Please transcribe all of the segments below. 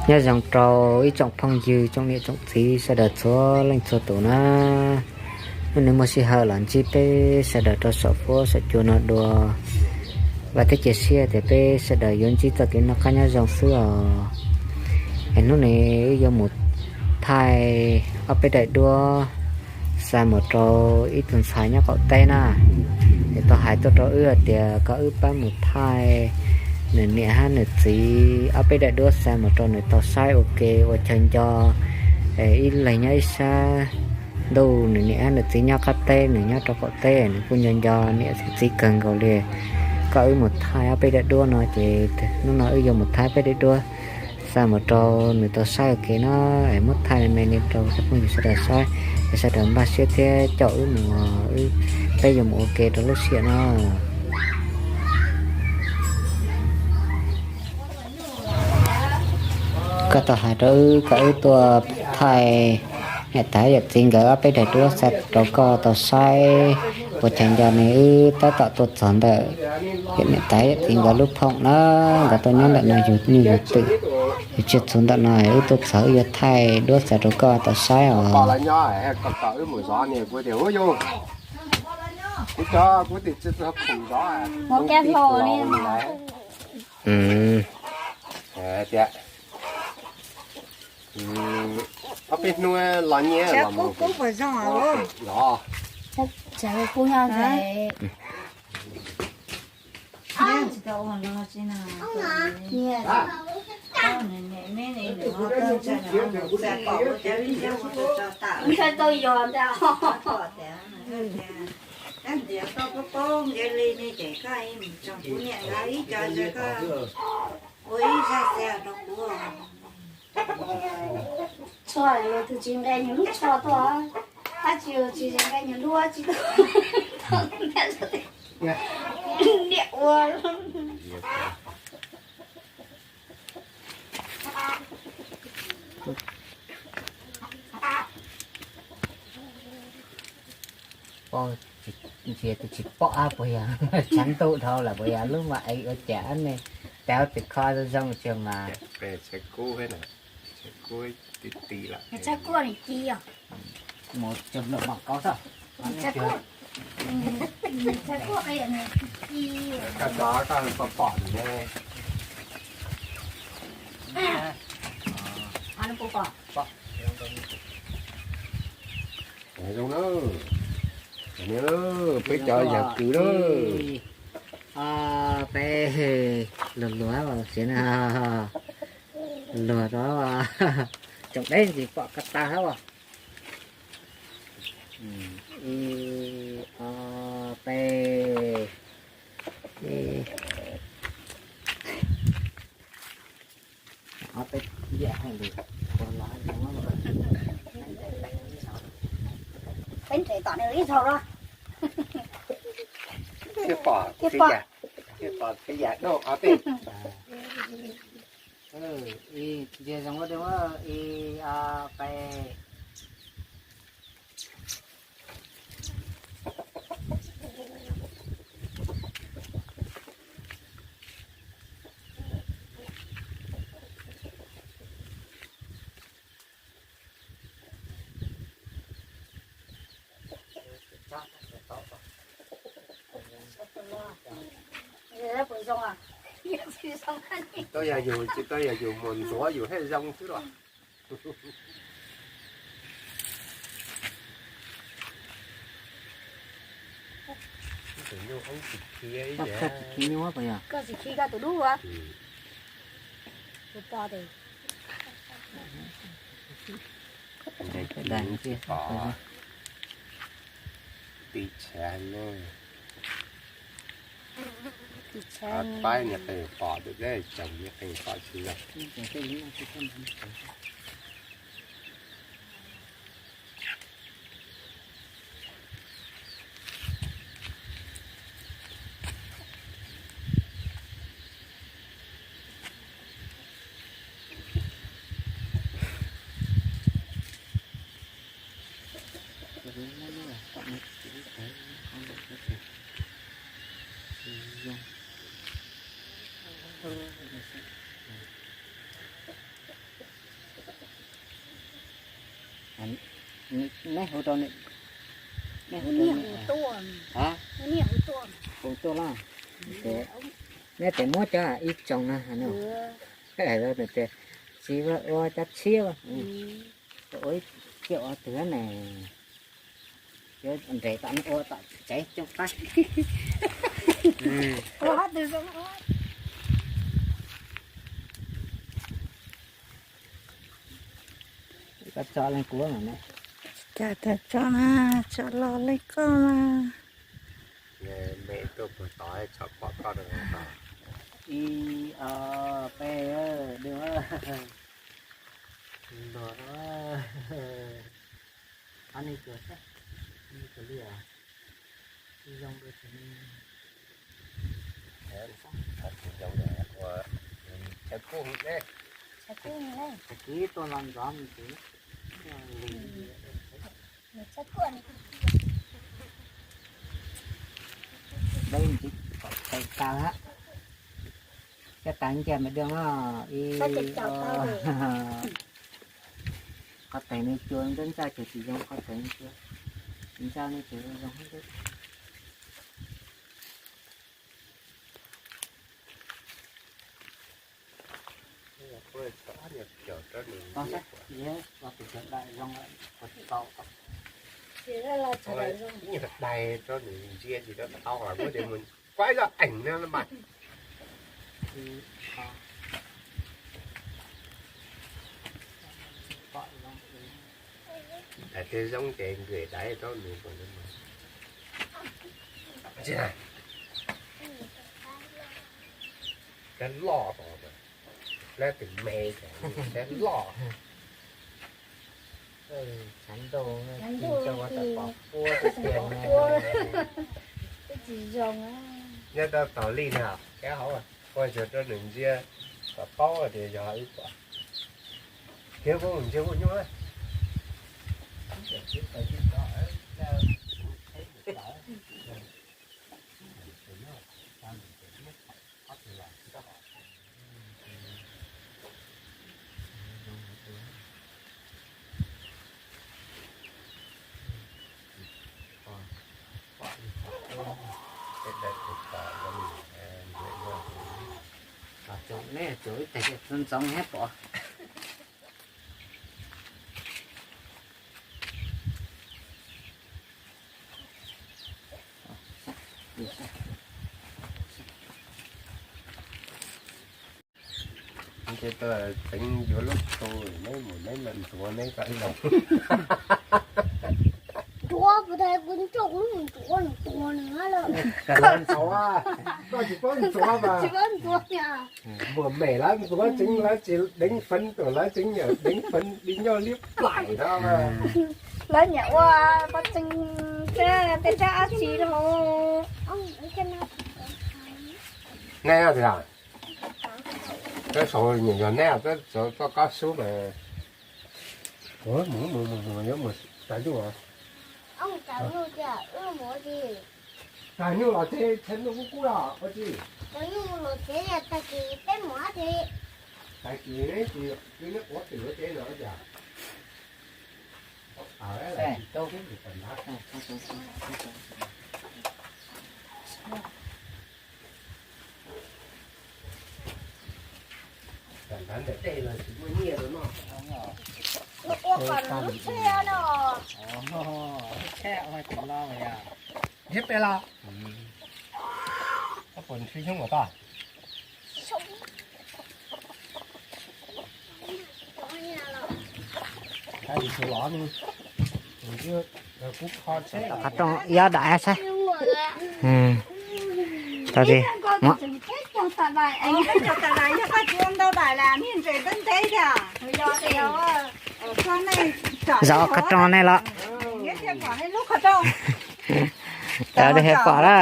Nyob zoo rau ib tsoom phooj ywg, tsoom niam tsoom txiv sawv daws txhua leej txhua tus na. Hnub no muaj sij hawm los ntsib peb sawv daws rau saum fuab saum cua no dua. Vam thiab cia siab tias peb sawv daws yuav ntsib txoj kev noj qab nyob zoo xwb os. Es hnub no wb yuav mus thaij ob peb daim duab xa mus rau ib tug ntxhais nyob qaum teb na. Es tau hais tuaj rau wb hais tias kom wb pab mus thaij nws niam hab nws txiv ob peb daim duab xa mus rau nws tau saib ua ke ua chaw nco. Ib leeg nyob ib sab ntuj, nws niam hab nws txiv nyob qab teb, nws nyob rau qaum teb, nws kuj nco nco niam txiv kawg nkaus li. Kom wb mus thaij ob peb daim duab no ces hnub no wb yuav mus thaij peb daim duab xa mus rau nws tau saib ua ke na. Es muab thaij me me li rau cov phooj ywg sawv daws saib, es sawv daws npaj siab thiab caum wb mus, peb yuav mus ua ke rau lub sij hawm no. Koj tau hais rau wb kom wb tuaj thaij niam tais yawm txiv nkawd ob peb daim duab xa rau koj tau saib ua chaw nco ne. Wb tab tom tuaj txog ntawm niam tais yawm txiv nkawd lub phoom na, nkawd tuaj nyob ntawm no yug nyuj yug twm, yug tsiaj txhu ntawm no. Wb tuaj txog wb yuav thaij duab xa rau koj tau saib os. Ob peb hnub los nyiaj los mus. Ntshai tau yog ntag. Tab ntxiv koj paub paub nce li ne ces koj mus tsoom kuv niam nkawd ib co, koj ua ib zaj xav rau kuv. Tshuaj los tus tsis nqe nyuag lub tshuaj tuaj, tab tsis tsis nqe nyuag lub tsis tuaj. Niam ua. Ntsia tus tsis pom puas yog tshav ntuj dhau lawm puas yog lub mas ev ua cas ne. Tau tus kho zoo zoo tsis mas. Mus cog lom mom kaub xwb. Koj tso koj pom pom ne. Zoo na, peb cov yawg kwv na. Peb luag luag siav na, luag rau tsoom deb ntsis pom ko taw hab. Ib, ob, peb. Peb nrhiav tom nws ib zaug los. Thiaj pom, thiaj pom txiv yam no ob peb. Ntsia zoo ua dua ib, ob, peb. Tsis tau yog yus, tsis tau yog yus mus ntxuav yus thiaj zoo xwb los. Koj tsis khi koj tus dub ua. Tus pom tes. Tiv tshav ne. Tiv tshav ne. Pab niag qeej pom tus deb tsoom niag qeej pom tsis yog. Neb hu rau neb, neb hu rau neb, ha, hu tuaj los, neb tes muab cov ib tsoom no no, tes tsis ua cov tshiab, ua ib ciaj ua twg ne, yuav nres tom no ua tom tsev coob qab. Koj tso leej kuv mas ne. Cas tas tso na, tso los leej koj mas. Me tuaj puag tod tso pom koj rau tod. Ib, ob, peb, dua. Los, qhov nej cuag, nej cuag li os. Zoo dua tsis ne. Tsis zoo ua, tshaj kub ne. Tshaj kub ne. Tag kis tuaj los ntxov me ntsis. Nws tshaj kub ne. Dawb ntsis kom tawm tag hab. Coj tag ncej mas dua no. Ib, qhov tes nws cua ntsaj ntsaj ces tsis zoo, qhov tes nws cua tsis ntsaj no ces zoo. Ib daig rau nws ntsia tsis tau tau los muab cov mus quaib zoj eem no mas. Daim tej zoo ces nkws daiv rau nws. Cov loj, lab twm me, cov loj. Tshav ntuj, tshav ntuj, pom quaj tiag tiag. Nyob rau tog li na, kav hauv, ua tsuag rau nws ntsia kom paub tias yog ib puas. Thiab kuv mus ntsia kuj nyuaj. Tsoom nej tsoom ib teg ntxoov thiab pom. Ntshe tuaj txeev yuav lub tshau, neb mus neb lawm ntxuav neb tau ib zaug. Ntxuav, kuv tau kuv nrauj kuv lub mus ntxuav nws tuag nws lawm. Koj tsis paub ntxuav mas. Tsis paub ntxuav. Muag mem lawv ntxuav tseev lawv tsis deev feev tuam lawv tseev yam deev feev di nyoj liab plaim no. Lawv niam ua pov tseev tej rab ab tsi rau. Neb tias, peb saud nyiam yog neb, peb saud txoj kab sub mas. Mus mus mus mus yuav mus tsav nyuj. Tsav nyuj los tsev, tsav nyuj kub kub los ua tsi? Tsav nyuj los tsev, tag kis peb mus dab tsi? Tag kis neb tsis, neb quav twm ua tsev no cas? Ua kom lub tsheb no. Thiab peb los, koj puas ntshaw xyoob kom toj? Qhov rooj ib ob dam saib. Tau tias, zov qhov rooj nej los. Tau tias pom lawm.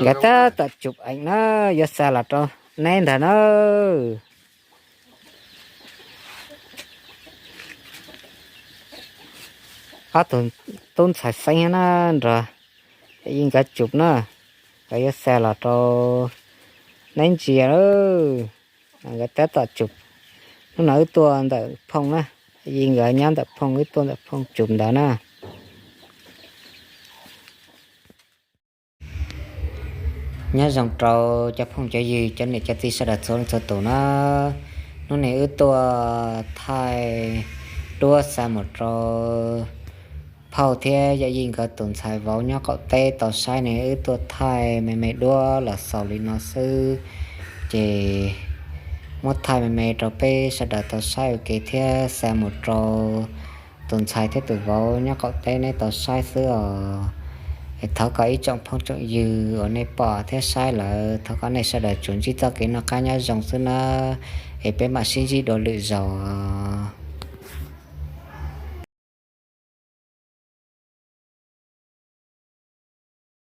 Nkawd tab tom chụp ảnh na, yuav xa los rau neb ntag na. Ob tug tub ntxhais xeeb na nrog yeej nkawd chụp na, nkawd yuav xa los rau Neb ntsia lawm, nkawd tab tom tsum. Hnub no wb tuaj ntawm Phooj na, Yij nkawd nyob ntawm Phooj, wb tuaj ntawm Phooj tsum ntawd na. Nyob zoo rau cov phooj cov ywg, cov niam cov txiv sawv daws txhua leej txhua tus na. Hnub no wb tuaj thaij duab xa mus rau Phauj thiab Yawm Yij nkawd tus ntxhais vauv nyob qaum teb tau saib ne, wb tuaj thaij me me duab los xaus li no xwb. Ces muab thaij me me rau peb sawv daws tau saib ua ke thiab xa mus rau tus ntxhais thiab tus vauv nyob qaum teb neb tau saib xwb os. Es thov kom ib tsoom phooj tsoom ywg uas nej pom thiab saib lawm, thov kom nej sawv daws tsuas ntsib txoj kev noj qab nyob zoo xwb na. Es peb mam sib ntsib dua lwm zaus.